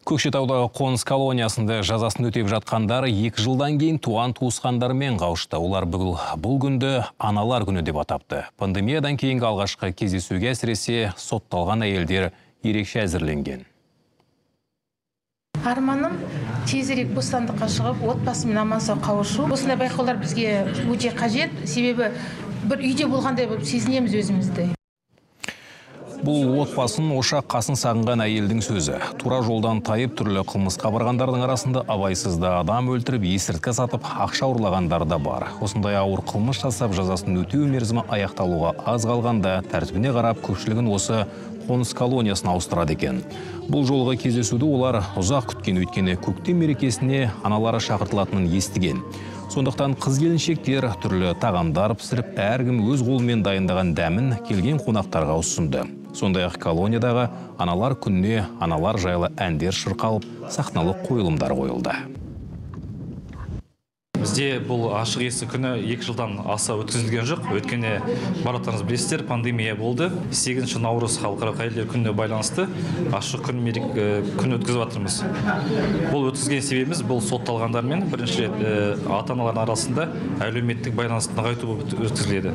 Көкшетаудағы қоныс колониясында жазасын өтеп жатқандар 2 жылдан кейін туған туысқандарымен қауышты. Олар бұл күнді аналар күні деп атапты. Пандемиядан кейінгі алғашқы кездесуге әсіресе сотталған әйелдер ерекше әзірленген. Арманым тезірек бостандыққа шығып, отбасыммен аман-сау қауышу. Осындай байқаулар бізге өте қажет, себебі бір үйде болғандай болып сезінеміз өзімізді. Бұл отбасын ошақ қасын сағынған әйелдің сөзі. Тура жолдан тайып түрлі қылмысқа барғандардың арасында абайсызда адам өлтіріп, есірткі сатып, ақша ұрлағандар да бар. Осындай ауыр қылмыс жасап, жазасын өтеу мерзімі аяқталуға аз қалғанда тәртібіне қарап көпшілігін осы қоныс колониясына ауыстырады екен. Бұл жолғы кездесуді олар ұзақ күткен, өйткені көктем мерекесіне аналары шақыртылатынын естіген. Сондықтан қыз келіншектер түрлі тағамдар пісіріп, әркім өз қолымен дайындаған дәмін келген қонақтарға ұсынды. Сондай-ақ колониядағы аналар күніне аналар жайлы әндер шырқалып, сахналық қойылымдар қойылды. Бізде бұл ашық есік күні 2 жылдан аса өткізілген жоқ. Өйткені барлықтарыңыз білесіздер, пандемия болды. 8 наурыз халықаралық әйелдер күніне байланысты ашық күн күн өткізіп жатырмыз. Бұл өткізген себебіміз бұл сотталғандар мен бірінші рет ата-аналардың арасында әлеуметтік байланысты нығайту болып өткізіледі.